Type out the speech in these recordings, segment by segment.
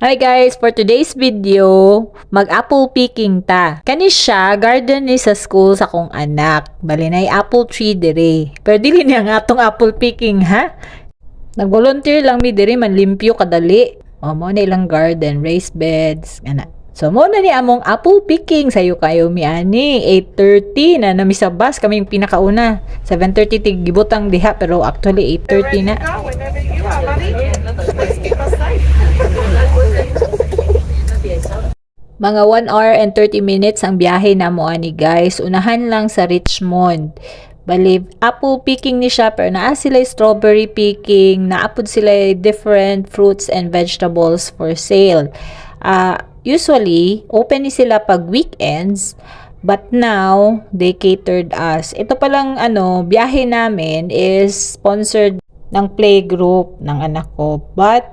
Hi guys, for today's video, mag-apple picking ta. Kani siya, garden ni sa school sa akong anak. Bali na apple tree dire. Pero dili niya nga atong apple picking, ha? Nag-volunteer lang mi dire, manlimpyo kadali. O, mo na ilang garden, raised beds, ana. So, mo na ni among apple picking. Sayo kayo mi ani. 8:30 na nami sa bus. Kami yung pinakauna. 7:30 tig gibutang diha pero actually 8:30 na. Go whenever you are, buddy. Please keep us safe. Mga 1 hour and 30 minutes ang biyahe namo ani, guys. Unahan lang sa Richmond. Bali, apple picking ni siya pero naa sila strawberry picking, naa pud sila different fruits and vegetables for sale. Usually, open ni sila pag weekends, but now they catered us. Ito palang ano, biyahe namin is sponsored ng playgroup ng anak ko. But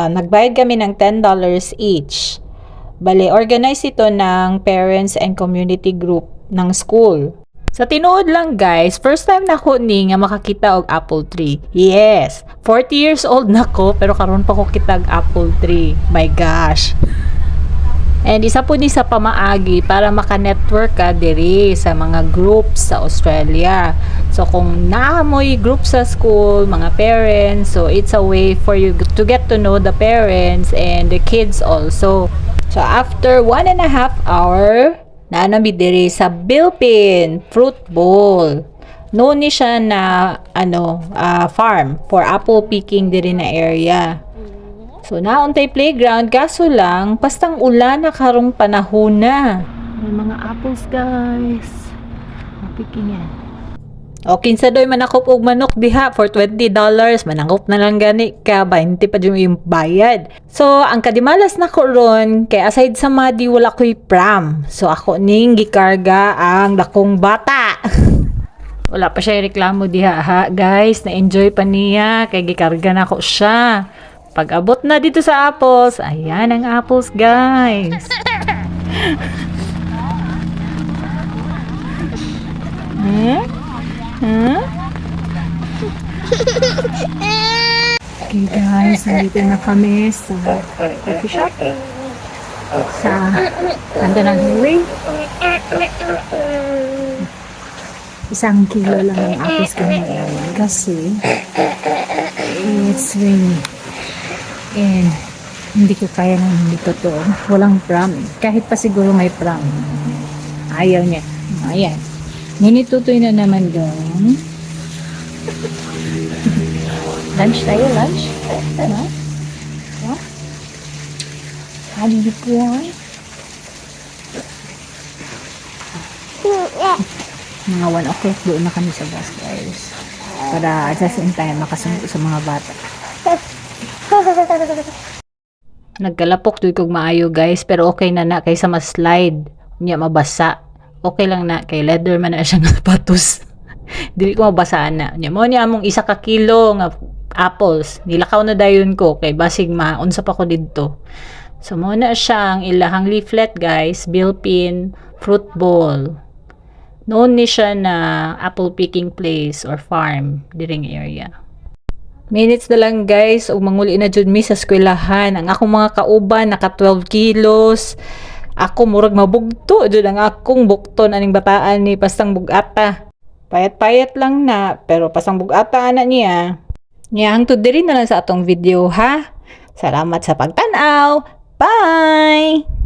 nagbayad kami ng $10 each. Bale, organize ito ng parents and community group ng school. Sa tinuod lang, guys, first time na ko ni nga makakita og apple tree. Yes, 40 years old na ko pero karon pa ko kita og apple tree. My gosh. And isa po ni sa pamaagi para maka-network ka diri sa mga groups sa Australia. So kung naa mo'y group sa school, mga parents, so it's a way for you to get to know the parents and the kids also. So after 1.5 hour, naa na mi diri sa Bilpin Fruit Bowl. Known ni siya na ano, farm for apple picking diri na area. So naa untay playground, kaso lang pastang ulan na karong panahon na. May mga apples, guys. Picking yan. O kinsa doy manakop og manok diha for $20, manangop na lang gani ka, 20 pa jud yung bayad. So ang kadimalas na ko ron kay aside sa madi, wala ko'y pram. So ako ning gikarga ang dakong bata. Wala pa siya reklamo diha ha, guys, na-enjoy pa niya kay gikarga na ko siya. Pag abot na dito sa apples, ayan ang apples, guys. Huh? Okay guys, nandito na kami sa coffee shop. Sa banda ng highway. 1 kilo lang ang apples ko ngayon kasi it's rainy. And hindi ko kaya ng hindi totoo. Walang pram eh. Kahit pa siguro may pram. Ayaw niya. Ayan. Ngunit tutoy na naman doon. Lunch tayo, lunch? No? No? How do you want? Mga 1 o'clock doon na kami sa bus, guys. Para just in time makasundo sa mga bata. Nagkalapok jud kog maayo, guys, pero okay na na kaysa mas-slide. Unya mabasa. Okay lang na kay leather man na siyang sapatos. Dili ko mabasa na. Unya mo niya among 1 ka kilo nga apples. Nilakaw na dayon ko kay basig maunsa pa ko didto. So mo na siya ang ilahang leaflet, guys, Bilpin Fruit Bowl. Known ni siya na apple picking place or farm diring area. Minutes na lang, guys, ug manguli na jud mi sa eskwelahan. Ang akong mga kauban naka 12 kilos. Ako murag mabugto jud ang akong bukton aning bataan ni, pastang bugata. Payat-payat lang na pero pastang bugata ana niya. Nya hangtod diri na lang sa atong video, ha. Salamat sa pagtan-aw. Bye!